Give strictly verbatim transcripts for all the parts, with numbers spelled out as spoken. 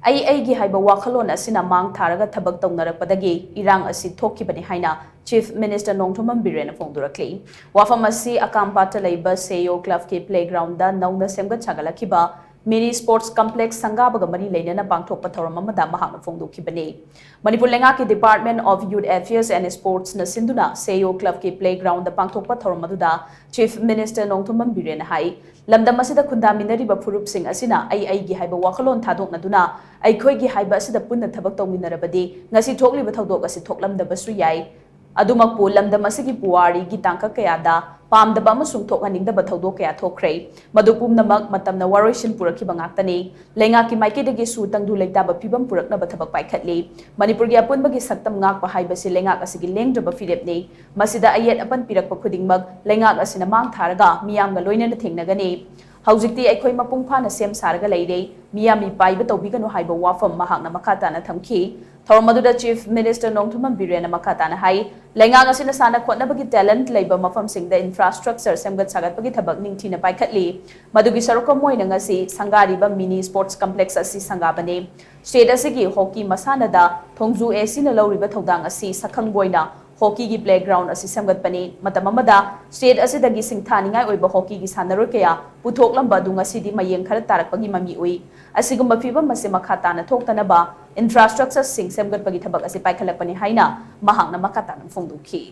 ꯑꯩ ꯑꯩꯒꯤ ꯍꯥꯏꯕ ꯋꯥꯈꯜꯂꯣꯟ ꯑꯁꯤꯅ ꯃꯥꯡ ꯊꯥꯔꯒ ꯊꯕꯛ ꯇꯧꯅꯔꯛꯄꯗꯒꯤ ꯏꯔꯥꯡ ꯑꯁꯤ ꯊꯣꯛꯈꯤꯕꯅꯤ ꯍꯥꯏꯅ Chief Minister ꯅꯣꯡꯊꯣꯝꯕꯝ ꯕꯤꯔꯦꯟꯅ ꯐꯣꯡꯗꯣꯔꯛꯂꯤ꯫ ꯋꯥꯐꯝ ꯑꯁꯤ ꯑꯀꯥꯝꯄꯥꯠꯇ ꯂꯩꯕ ꯁꯦꯌꯣ club ꯀꯤ playground ꯗ ꯅꯧꯅ ꯁꯦꯝꯒꯠ ꯁꯥꯒꯠꯂꯛꯈꯤꯕ mini sports complex ꯁꯪꯒꯥꯕꯒ ꯃꯔꯤ ꯂꯩꯅꯅ ꯄꯥꯡꯊꯣꯛꯄ ꯊꯧꯔꯝ ꯑꯃꯗ ꯃꯍꯥꯛꯅ ꯐꯣꯡꯗꯣꯛꯈꯤꯕꯅꯤ꯫ ꯃꯅꯤꯄꯨꯔ ꯂꯩꯉꯥꯛꯀꯤ Department of Youth Affairs and Sports ꯅ ꯁꯤꯟꯗꯨꯅ ꯁꯦꯌꯣ club ꯀꯤ playground ꯗ ꯄꯥꯡꯊꯣꯛꯄ ꯊꯧꯔꯝ ꯑꯗꯨꯗ Chief Minister ꯅꯣꯡꯊꯣꯝꯕꯝ ꯕꯤꯔꯦꯟꯅ ꯍꯥꯏ, ꯂꯝꯗꯝ ꯑꯁꯤꯗ ꯈꯨꯟꯗꯥꯃꯤꯟꯅꯔꯤꯕ ꯐꯨꯔꯨꯞꯁꯤꯡ ꯑꯁꯤꯅ ꯑꯩ ꯑꯩꯒꯤ ꯍꯥꯏꯕ ꯋꯥꯈꯜꯂꯣꯟ ꯊꯥꯗꯣꯛꯅꯗꯨꯅ ꯑꯩꯈꯣꯏꯒꯤ ꯍꯥꯏꯕ ꯑꯁꯤꯗ ꯄꯨꯟꯅ ꯊꯕꯛ ꯇꯧꯃꯤꯟꯅꯔꯕꯗꯤ ꯉꯁꯤ ꯊꯣꯛꯂꯤꯕ ꯊꯧꯗꯣꯛ ꯑꯁꯤ ꯊꯣꯛꯂꯝꯗꯕꯁꯨ ꯌꯥꯏ꯫ ꯑꯗꯨꯃꯛꯄꯨ ꯂꯝꯗꯝ ꯑꯁꯤꯒꯤ ꯄꯨꯋꯥꯔꯤꯒꯤ ꯇꯥꯡꯀꯛ ꯀꯌꯥꯗ ꯄꯥꯝꯗꯕ ꯑꯃꯁꯨꯡ ꯊꯣꯛꯍꯟꯅꯤꯡꯗꯕ ꯊꯧꯗꯣꯛ ꯀꯌꯥ ꯊꯣꯛꯈ꯭ꯔꯦ꯫ ꯃꯗꯨ ꯄꯨꯝꯅꯃꯛ ꯃꯇꯝꯅ ꯋꯥꯔꯣꯏꯁꯤꯟ ꯄꯨꯔꯛꯈꯤꯕ ꯉꯥꯛꯇꯅꯤ꯫ ꯂꯩꯉꯥꯛꯀꯤ ꯃꯥꯏꯀꯩꯗꯒꯤꯁꯨ ꯇꯪꯗꯨ ꯂꯩꯇꯥꯕ ꯐꯤꯕꯝ ꯄꯨꯔꯛꯅꯕ ꯊꯕꯛ ꯄꯥꯏꯈꯠꯂꯤ꯫ ꯃꯅꯤꯄꯨꯔꯒꯤ ꯑꯄꯨꯟꯕꯒꯤ ꯁꯛꯇꯝ ꯉꯥꯛꯄ ꯍꯥꯏꯕꯁꯤ ꯂꯩꯉꯥꯛ ꯑꯁꯤꯒꯤ ꯂꯦꯡꯗ꯭ꯔꯕ ꯐꯤꯔꯦꯞꯅꯤ꯫ ꯃꯁꯤꯗ ꯑꯌꯦꯠ ꯑꯄꯟ ꯄꯤꯔꯛꯄ ꯈꯨꯗꯤꯡꯃꯛ ꯂꯩꯉꯥꯛ ꯑꯁꯤꯅ ꯃꯥꯡ ꯊꯥꯔꯒ ꯃꯤꯌꯥꯝꯒ ꯂꯣꯏꯅꯅ ꯊꯦꯡꯅꯒꯅꯤ꯫ ꯍꯧꯖꯤꯛꯇꯤ ꯑꯩꯈꯣꯏ ꯃꯄꯨꯡ ꯐꯥꯅ ꯁꯦꯝ ꯁꯥꯔꯒ ꯂꯩꯔꯦ꯫ ꯃꯤꯌꯥꯝ ꯃꯤꯄꯥꯏꯕ ꯇꯧꯕꯤꯒꯅꯨ ꯍꯥꯏꯕ ꯋꯥꯐꯝ ꯃꯍꯥꯛꯅ ꯃꯈꯥ ꯇꯥꯅ ꯊꯝꯈꯤ꯫ ꯊꯧꯔꯝ ꯑꯗꯨꯗ Chief Minister ꯅꯣꯡꯊꯣꯝꯕꯝ ꯕꯤꯔꯦꯟꯅ ꯃꯈꯥ ꯇꯥꯅ ꯍꯥꯏ, ꯂꯩꯉꯥꯛ ꯑꯁꯤꯅ ꯁꯥꯟꯅ ꯈꯣꯠꯅꯕꯒꯤ talent ꯂꯩꯕ ꯃꯐꯝꯁꯤꯡꯗ infrastructure ꯁꯦꯝꯒꯠ ꯁꯥꯒꯠꯄꯒꯤ ꯊꯕꯛ ꯅꯤꯡꯊꯤꯅ ꯄꯥꯏꯈꯠꯂꯤ꯫ ꯃꯗꯨꯒꯤ ꯁꯔꯨꯛ ꯑꯃ ꯑꯣꯏꯅ ꯉꯁꯤ ꯁꯪꯒꯥꯔꯤꯕ mini sports complex ꯑꯁꯤ ꯁꯪꯒꯥꯕꯅꯤ꯫ State ꯑꯁꯤꯒꯤ hockey ꯃꯁꯥꯟꯅꯗ ꯊꯣꯡꯖꯨ AC ꯅ ꯂꯧꯔꯤꯕ ꯊꯧꯗꯥꯡ ꯑꯁꯤ ꯁꯛꯈꯪꯕ ꯑꯣꯏꯅ hockey ꯒꯤ playground ꯑꯁꯤ ꯁꯦꯝꯒꯠꯄꯅꯤ꯫ ꯃꯇꯝ ꯑꯃꯗ state ꯑꯁꯤꯗꯒꯤ ꯁꯤꯡꯊꯥꯅꯤꯡꯉꯥꯏ ꯑꯣꯏꯕ hockey ꯒꯤ ꯁꯥꯟꯅꯔꯣꯏ ꯀꯌꯥ ꯄꯨꯊꯣꯛꯂꯝꯕ ꯑꯗꯨ ꯉꯁꯤꯗꯤ ꯃꯌꯦꯡ ꯈꯔ ꯇꯥꯔꯛꯄꯒꯤ ꯃꯃꯤ ꯎꯏ꯫ ꯑꯁꯤꯒꯨꯝꯕ ꯐꯤꯚꯝ ꯑꯁꯤ ꯃꯈꯥ ꯇꯥꯅ ꯊꯣꯛꯇꯅꯕ infrastructure ꯁꯤꯡ ꯁꯦꯝꯒꯠꯄꯒꯤ ꯊꯕꯛ ꯑꯁꯤ ꯄꯥꯏꯈꯠꯂꯛꯄꯅꯤ ꯍꯥꯏꯅ ꯃꯍꯥꯛꯅ ꯃꯈꯥ ꯇꯥꯅ ꯐꯣꯡꯗꯣꯛꯈꯤ꯫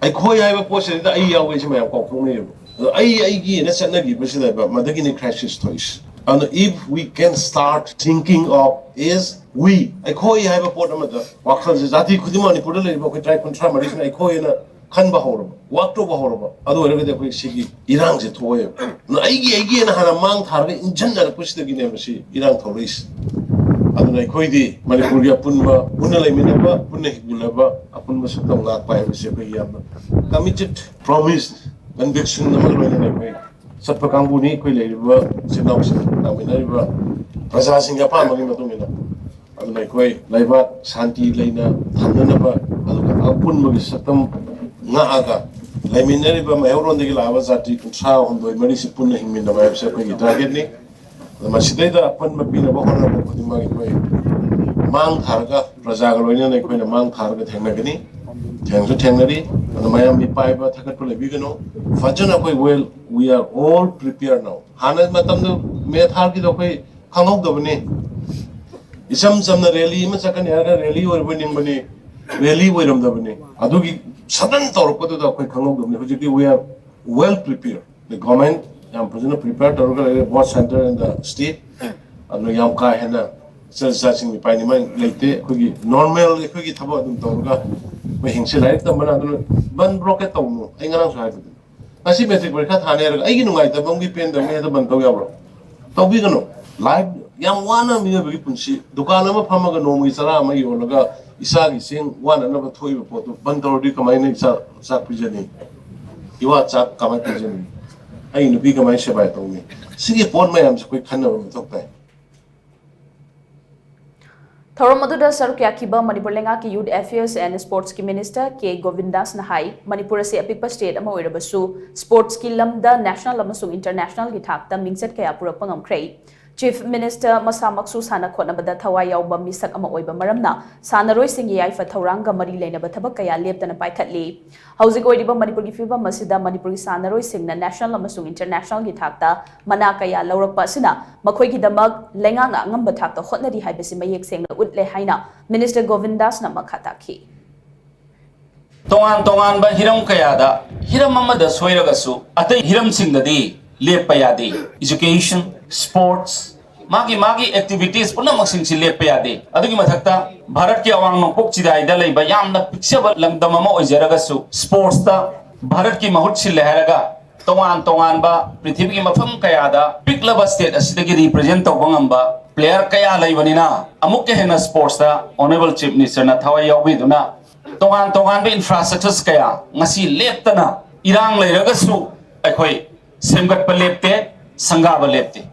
ꯑꯩꯈꯣꯏ ꯍꯥꯏꯕ ꯄꯣꯠꯁꯤꯗ ꯑꯩ ꯌꯥꯎꯋꯦ ꯁꯤ ꯃꯌꯥꯝ ꯀꯥꯎꯊꯣꯛꯅꯩꯌꯦꯕ꯫ ꯑꯗꯣ ꯑꯩ ꯑꯩꯒꯤꯅ ꯆꯠꯅꯈꯤꯕꯁꯤꯗ ꯃꯗꯒꯤꯅꯤ crisis ꯊꯣꯛꯏꯁꯦ꯫ ꯑꯗꯨꯅ if we can start thinking of is we, ꯑꯩꯈꯣꯏ ꯍꯥꯏꯕ ꯄꯣꯠ ꯑꯃꯗ ꯋꯥꯈꯜꯁꯦ ꯖꯥꯇꯤ ꯈꯨꯗꯤꯡꯃꯛ ꯃꯅꯤꯄꯨꯔꯗ ꯂꯩꯔꯤꯕ ꯑꯩꯈꯣꯏ tribe ꯀꯨꯟꯊ꯭ꯔꯥ ꯃꯔꯤꯁꯤꯅ ꯑꯩꯈꯣꯏꯅ ꯈꯟꯕ ꯍꯧꯔꯕ, ꯋꯥꯛ ꯇꯧꯕ ꯍꯧꯔꯕ, ꯑꯗꯨ ꯑꯣꯏꯔꯒꯗꯤ ꯑꯩꯈꯣꯏ ꯁꯤꯒꯤ ꯏꯔꯥꯡꯁꯦ ꯊꯣꯛꯑꯣꯏꯕ꯫ ꯑꯗꯨꯅ ꯑꯩꯒꯤ ꯑꯩꯒꯤ ꯍꯥꯏꯅ ꯍꯥꯟꯅ ꯃꯥꯡ ꯊꯥꯔꯒ ꯏꯟꯖꯟꯅꯔꯛꯄꯁꯤꯗꯒꯤꯅꯦꯕ ꯁꯤ ꯏꯔꯥꯡ ꯊꯣꯛꯂꯛꯏꯁꯦ꯫ ꯑꯗꯨꯅ ꯑꯩꯈꯣꯏꯗꯤ ꯃꯅꯤꯄꯨꯔꯒꯤ ꯑꯄꯨꯟꯕ ꯄꯨꯟꯅ ꯂꯩꯃꯤꯟꯅꯕ, ꯄꯨꯟꯅ ꯍꯤꯡꯃꯤꯟꯅꯕ, ꯑꯄꯨꯟꯕ ꯁꯛꯇꯝ ꯉꯥꯛꯄ ꯍꯥꯏꯕꯁꯤ ꯑꯩꯈꯣꯏꯒꯤ ꯌꯥꯝꯅ committed promise, conviction ꯑꯃꯒ ꯂꯣꯏꯅꯅ ꯑꯩꯈꯣꯏ ꯆꯠꯄ ꯀꯥꯡꯕꯨꯅꯤ꯫ ꯑꯩꯈꯣꯏ ꯂꯩꯔꯤꯕ ꯏꯆꯤꯜ ꯏꯅꯥꯎꯁꯤꯡ, ꯇꯥꯃꯤꯟꯅꯔꯤꯕ ꯄ꯭ꯔꯖꯥꯁꯤꯡꯒꯤ ꯑꯄꯥꯝꯕꯒꯤ ꯃꯇꯨꯡ ꯏꯟꯅ꯫ ꯑꯗꯨꯅ ꯑꯩꯈꯣꯏ ꯂꯩꯕꯥꯛ ꯁꯥꯟꯇꯤ ꯂꯩꯅ ꯊꯝꯅꯅꯕ, ꯑꯗꯨꯒ ꯑꯄꯨꯟꯕꯒꯤ ꯁꯛꯇꯝ ꯉꯥꯛꯑꯒ ꯂꯩꯃꯤꯟꯅꯔꯤꯕ ꯃꯩꯍꯧꯔꯣꯟꯗꯒꯤ ꯂꯥꯛꯑꯕ ꯖꯥꯇꯤ ꯀꯨꯟꯊ꯭ꯔꯥ ꯍꯨꯝꯗꯣꯏ ꯃꯔꯤꯁꯤ ꯄꯨꯟꯅ ꯍꯤꯡꯃꯤꯟꯅꯕ ꯍꯥꯏꯕꯁꯤ ꯑꯩꯈꯣꯏꯒꯤ target ꯅꯤ꯫ ꯑꯗꯣ ꯃꯁꯤꯗꯩꯗ ꯑꯄꯟꯕ ꯄꯤꯅꯕ ꯍꯣꯠꯅꯕ ꯈꯨꯗꯤꯡꯃꯛ ꯑꯩꯈꯣꯏ ꯃꯥꯡ ꯊꯥꯔꯒ, ꯄ꯭ꯔꯖꯥꯒ ꯂꯣꯏꯅꯅ ꯑꯩꯈꯣꯏꯅ ꯃꯥꯡ ꯊꯥꯔꯒ ꯊꯦꯡꯅꯒꯅꯤ, ꯊꯦꯡꯁꯨ ꯊꯦꯡꯅꯔꯤ꯫ ꯑꯗꯣ ꯃꯌꯥꯝ ꯃꯤꯄꯥꯏꯕ ꯊꯥꯒꯠꯄ ꯂꯩꯕꯤꯒꯅꯨ꯫ ꯐꯖꯅ ꯑꯩꯈꯣꯏ well, we are all prepared now꯫ ꯍꯥꯟꯅ ꯃꯇꯝꯗ ꯃꯦ ꯊꯥꯔꯒꯤꯗꯣ ꯑꯩꯈꯣꯏ ꯈꯪꯍꯧꯗꯕꯅꯤ꯫ ꯏꯆꯝ ꯆꯝꯅ ꯔꯦꯂꯤ ꯑꯃ ꯆꯠꯀꯅꯤ ꯍꯥꯏꯔꯒ ꯔꯦꯂꯤ ꯑꯣꯏꯔꯕꯣꯏ ꯅꯤꯡꯕꯅꯤ, ꯔꯦꯂꯤ ꯑꯣꯏꯔꯝꯗꯕꯅꯤ꯫ ꯑꯗꯨꯒꯤ sudden ꯇꯧꯔꯛꯄꯗꯨꯗ ꯑꯩꯈꯣꯏ ꯈꯪꯍꯧꯗꯕꯅꯤ꯫ ꯍꯧꯖꯤꯛꯇꯤ we are well prepared꯫ The government ꯌꯥꯝ ꯐꯖꯅ prepare ꯇꯧꯔꯒ ꯂꯩꯔꯦ, both center and the state꯫ ꯑꯗꯨꯅ ꯌꯥꯝ ꯀꯥ ꯍꯦꯟꯅ ꯏꯆꯥ ꯏꯆꯥꯁꯤꯡ ꯃꯤꯄꯥꯏꯅꯤꯡꯉꯥꯏ ꯂꯩꯇꯦ꯫ ꯑꯩꯈꯣꯏꯒꯤ normal ꯑꯩꯈꯣꯏꯒꯤ ꯊꯕꯛ ꯑꯗꯨꯝ ꯇꯧꯔꯒ ꯑꯩꯈꯣꯏ ꯍꯤꯡꯁꯤ꯫ ꯂꯥꯏꯔꯤꯛ ꯇꯝꯕꯅ ꯑꯗꯨꯅ ꯕꯟ blockade ꯇꯧꯅꯨ꯫ ꯑꯩ ꯉꯔꯥꯡꯁꯨ ꯍꯥꯏꯕꯗꯨꯅꯤ꯫ ꯉꯁꯤ matric ꯄꯔꯤꯈꯥ ꯊꯥꯅꯤ ꯍꯥꯏꯔꯒ ꯑꯩꯒꯤ ꯅꯨꯡꯉꯥꯏꯇꯕ ꯑꯃꯒꯤ ꯄꯦꯟꯗꯕ ꯑꯃꯒꯤ ꯍꯦꯛꯇ ꯕꯟ ꯇꯧ ꯌꯥꯕ꯭ꯔꯣ? ꯇꯧꯕꯤꯒꯅꯨ꯫ Life ꯌꯥꯝ ꯋꯥꯅ ꯃꯤꯑꯣꯏꯕꯒꯤ ꯄꯨꯟꯁꯤ, ꯗꯨꯀꯥꯟ ꯑꯃ ꯐꯝꯃꯒ ꯅꯣꯡꯃꯒꯤ ꯆꯔꯥ ꯑꯃ ꯌꯣꯜꯂꯒ ꯏꯁꯥꯒꯤ ꯆꯦꯡ ꯋꯥꯅꯅꯕ ꯊꯣꯛꯏꯕ ꯄꯣꯠꯇꯨ ꯕꯟ ꯇꯧꯔꯗꯤ ꯀꯃꯥꯏꯅ ꯏꯆꯥ ꯆꯥꯛ ꯄꯤꯖꯅꯤ? ꯏꯋꯥ ꯆꯥꯛ ꯀꯃꯥꯏꯅ ꯄꯤꯖꯅꯤ? ꯑꯩ ꯅꯨꯄꯤ ꯀꯃꯥꯏꯅ ꯁꯦꯕꯥ ꯇꯧꯅꯤ? ꯁꯤꯒꯤ ꯄꯣꯠ ꯃꯌꯥꯝꯁꯦ ꯑꯩꯈꯣꯏ ꯈꯟꯅꯕ ꯃꯊꯧ ꯇꯥꯏ꯫ ꯊꯧꯔꯝ ꯑꯗꯨꯗ ꯁꯔꯨꯛ ꯌꯥꯈꯤꯕ ꯃꯅꯤꯄꯨꯔ ꯂꯩꯉꯥꯛꯀꯤ Youth Affairs and Sportsꯀꯤ Minister ꯀꯦ ꯒꯣꯕꯤꯟꯗꯥꯁꯅ ꯍꯥꯏ, ꯃꯅꯤꯄꯨꯔ ꯑꯁꯤ ꯑꯄꯤꯛꯄ state ꯑꯃ ꯑꯣꯏꯔꯕꯁꯨ sportsꯀꯤ ꯂꯝꯗ national ꯑꯃꯁꯨꯡ internationalꯒꯤ ꯊꯥꯛꯇ ꯃꯤꯡꯆꯠ ꯀꯌꯥ ꯄꯨꯔꯛꯄ ꯉꯝꯈ꯭ꯔꯦ꯫ Chief Minister ꯃꯁꯥꯃꯛꯁꯨ ꯁꯥꯟꯅ ꯈꯣꯠꯅꯕꯗ ꯊꯋꯥꯏ ꯌꯥꯎꯕ ꯃꯤꯁꯛ ꯑꯃ ꯑꯣꯏꯕ ꯃꯔꯝꯅ ꯁꯥꯟꯅꯔꯣꯏꯁꯤꯡꯒꯤ ꯌꯥꯏꯐ ꯊꯧꯔꯥꯡꯒ ꯃꯔꯤ ꯂꯩꯅꯕ ꯊꯕꯛ ꯀꯌꯥ ꯂꯦꯞꯇꯅ ꯄꯥꯏꯈꯠꯂꯤ꯫ ꯍꯧꯖꯤꯛ ꯑꯣꯏꯔꯤꯕ ꯃꯅꯤꯄꯨꯔꯒꯤ ꯐꯤꯕꯝ ꯑꯁꯤꯗ ꯃꯅꯤꯄꯨꯔꯒꯤ ꯁꯥꯟꯅꯔꯣꯏꯁꯤꯡꯅ national ꯑꯃꯁꯨꯡ internationalꯒꯤ ꯊꯥꯛꯇ ꯃꯅꯥ ꯀꯌꯥ ꯂꯧꯔꯛꯄ ꯑꯁꯤꯅ ꯃꯈꯣꯏꯒꯤꯗꯃꯛ ꯂꯩꯉꯥꯛꯅ ꯑꯉꯝꯕ ꯊꯥꯛꯇ ꯍꯣꯠꯅꯔꯤ ꯍꯥꯏꯕꯁꯤ ꯃꯌꯦꯛ ꯁꯦꯡꯅ ꯎꯠꯂꯦ ꯍꯥꯏꯅ Minister ꯒꯣꯕꯤꯟꯗꯥꯁꯅ ꯃꯈꯥ ꯇꯥꯈꯤ꯫ ꯇꯣꯉꯥꯟ ꯇꯣꯉꯥꯟꯕ ꯍꯤꯔꯝ ꯀꯌꯥꯗ ꯍꯤꯔꯝ ꯑꯃꯗ ꯁꯣꯏꯔꯒꯁꯨ ꯑꯇꯩ ꯍꯤꯔꯝꯁꯤꯡꯗꯗꯤ ꯂꯦꯞꯄ ꯌꯥꯗꯦ꯫ Education, sports, ꯃꯥꯒꯤ ꯃꯥꯒꯤ activities ꯄꯨꯝꯅꯃꯛꯁꯤꯡꯁꯤ ꯂꯦꯞꯄ ꯌꯥꯗꯦ꯫ ꯑꯗꯨꯒꯤ ꯃꯊꯛꯇ ꯚꯥꯔꯠꯀꯤ ꯑꯋꯥꯡ ꯅꯣꯡꯄꯣꯛ ꯆꯤꯗꯥꯏꯗ ꯂꯩꯕ ꯌꯥꯝꯅ ꯄꯤꯛꯆꯕ ꯂꯝꯗꯝ ꯑꯃ ꯑꯣꯏꯖꯔꯒꯁꯨ sportsꯇ ꯚꯥꯔꯠꯀꯤ ꯃꯍꯨꯠ ꯁꯤꯜꯂꯦ ꯍꯥꯏꯔꯒ ꯇꯣꯉꯥꯟ ꯇꯣꯉꯥꯟꯕ ꯄ꯭ꯔꯤꯊꯤꯕꯤꯒꯤ ꯃꯐꯝ ꯀꯌꯥꯗ ꯄꯤꯛꯂꯕ state ꯑꯁꯤꯗꯒꯤ represent ꯇꯧꯕ ꯉꯝꯕ player ꯀꯌꯥ ꯂꯩꯕꯅꯤꯅ ꯑꯃꯨꯛꯀ ꯍꯦꯟꯅ sportsꯇ Honourable Chief Ministerꯅ ꯊꯋꯥꯏ ꯌꯥꯎꯕꯤꯗꯨꯅ ꯇꯣꯉꯥꯟ ꯇꯣꯉꯥꯟꯕ infrastructures ꯀꯌꯥ ꯉꯁꯤ ꯂꯦꯞꯇꯅ ꯏꯔꯥꯡ ꯂꯩꯔꯒꯁꯨ ꯑꯩꯈꯣꯏ ꯁꯦꯝꯒꯠꯄ ꯂꯦꯞꯇꯦ, ꯁꯪꯒꯥꯕ ꯂꯦꯞꯇꯦ꯫